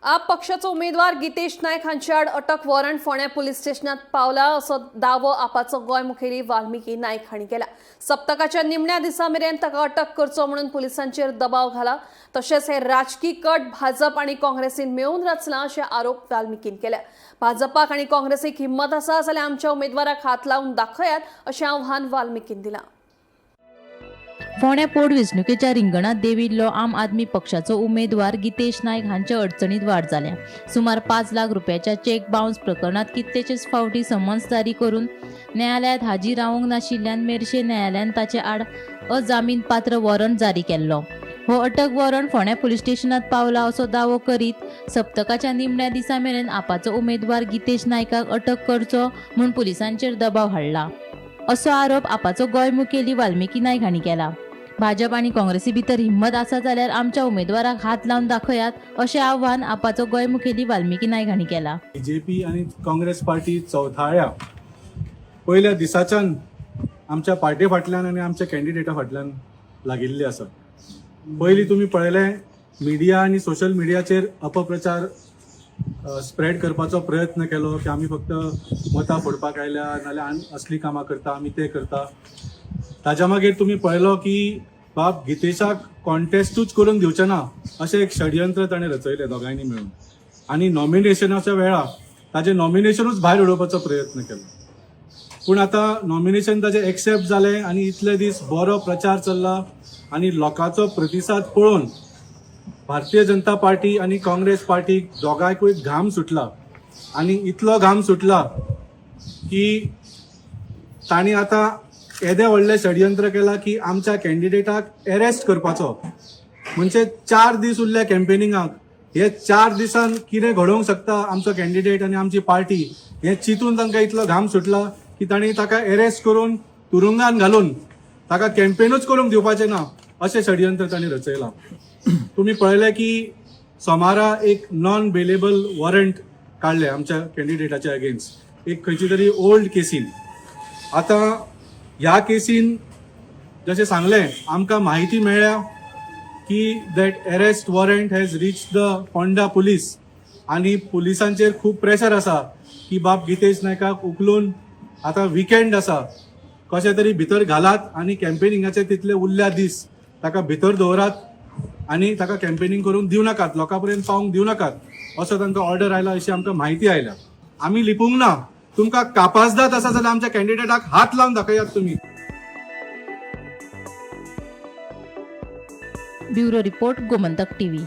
आप पक्षाचो उमेदवार गितेश नायक हांचे आड अटक वॉरंट फोंड्या पुलीस स्टेशनात पावला असो दावो आपाचो गोंय मुखेली वाल्मिकी नायक हांणी केला. सप्तकाच्या निमण्या दिसा मेरेन ताका अटक करचो म्हणून पुलिसांचेर दबाव घाला. तशेंच हे राजकी कट भाजप आनी काँग्रेसीन मेळून रचला अशे आरोप वाल्मिकीन केल्या. भाजपाक आनी काँग्रेसीक हिंमत आसा जाल्यार आमच्या उमेदवाराक हात लावन दाखयात अशें आव्हान वाल्मिकीन दिलां. फोंड्या पोटवेंचणुकेच्या रिंगणात देंविल्लो आम आदमी पक्षाचो उमेदवार गितेश नायक हांच्या अडचणीत वाड जाल्या. सुमार 5 लाख रुपयाच्या चेक बाउन्स प्रकरणात कितलेशेच फावटी समन्स जारी करून न्यायालयात हाजीर रावंक नाशिल्ल्यान मेरशे न्यायालयान ताचे आड अजामीनपात्र वॉरंट जारी केल्लो. हो अटक वॉरंट फोंड्या पुलीस स्टेशनात पावला असो दावो करीत सप्तकाच्या निमण्या दिसा मेरेन आपाचो उमेदवार गितेश नायकाक अटक करचो म्हूण पुलिसांचेर दबाव हाडला असो आरोप आपाचो गोंय मुखेली वाल्मिकी नायक हांणी केला. भाजप आनी काँग्रेसी भितर हिंमत आसा जाल्यार आमच्या उमेदवाराक हात लावन दाखयात अशें आव्हान आपाचो गोंय मुखेली वाल्मिकी नायक हांणी केला. बीजेपी आनी काँग्रेस पार्टी चौथाळ्या पयल्या दिसाच्यान आमच्या पार्टी फाटल्यान आनी आमच्या कॅन्डिडेटा फाटल्यान लागिल्ली आसा. पयलीं तुमी पळयलें, मिडिया आनी सोशल मिडियाचेर अपप्रचार स्प्रेड करपाचो प्रयत्न केलो की आमी फक्त मतां फोडपाक आयल्या, नाल्यार असली कामां करता, आमी ते करता. ताज्या मागीर तुमी पळयलो की बाब गितेशाक कॉन्टेस्टूच करूंक दिवचे ना अशें एक षडयंत्र ताणें रचयलें दोगांयनी मेळून आनी नॉमिनेशनाच्या वेळार ताजें नॉमिनेशनूच भायर उडोवपाचो प्रयत्न केलो. पूण आतां नॉमिनेशन ताजें एक्सेप्ट जालें आनी इतले दीस बरो प्रचार चल्ला आनी लोकांचो प्रतिसाद पळोवन भारतीय जनता पार्टी आनी काँग्रेस पार्टीक दोगांयकूय घाम सुटला आनी इतलो घाम सुटला की तांणी आतां येदें व्हडलें षडयंत्र केलां की आमच्या कॅन्डिडेटाक एरेस्ट करपाचो. म्हणजे 4 दीस उरल्या कॅम्पेनिंगाक. हे 4 दिसान कितें घडोवंक शकता आमचो कॅन्डिडेट आनी आमची पार्टी हें चिंतून तांकां इतलो घाम सुटला की तांणी ताका एरेस्ट करून तुरुंगान घालून ताका कॅम्पेनूच करूंक दिवपाचें ना अशें षडयंत्र तांणी रचयलां. तुमी पळयलें की सोमारा एक नॉन बेलेबल वॉरंट काडलें आमच्या कॅन्डिडेटाच्या अगेन्स्ट एक खंयची तरी ओल्ड केसीन. आतां ह्या केसीन जशें सांगलें, आमकां म्हायती मेळ्ळ्या की that arrest warrant has reach the Ponda police आनी पुलिसांचेर खूब प्रेशर आसा की बाब गितेश नायकाक उखलून आतां विकेंड आसा, कशें तरी भितर घालात आनी कॅम्पेनिंगाचे तितले उरल्या दीस ताका भितर दवरात आनी ताका कॅम्पेनिंग करूंक दिवं नाकात, लोकां पर्यंत पावोवंक दिवं नाकात असो तांकां ऑर्डर आयला अशी आमकां म्हायती आयल्या. आमी लिपूंक ना. तुमकां कापाजदाद आसा जाल्यार आमच्या कॅन्डिडेटाक हात लावन दाखयात तुमी. Bureau report, Gomantak TV.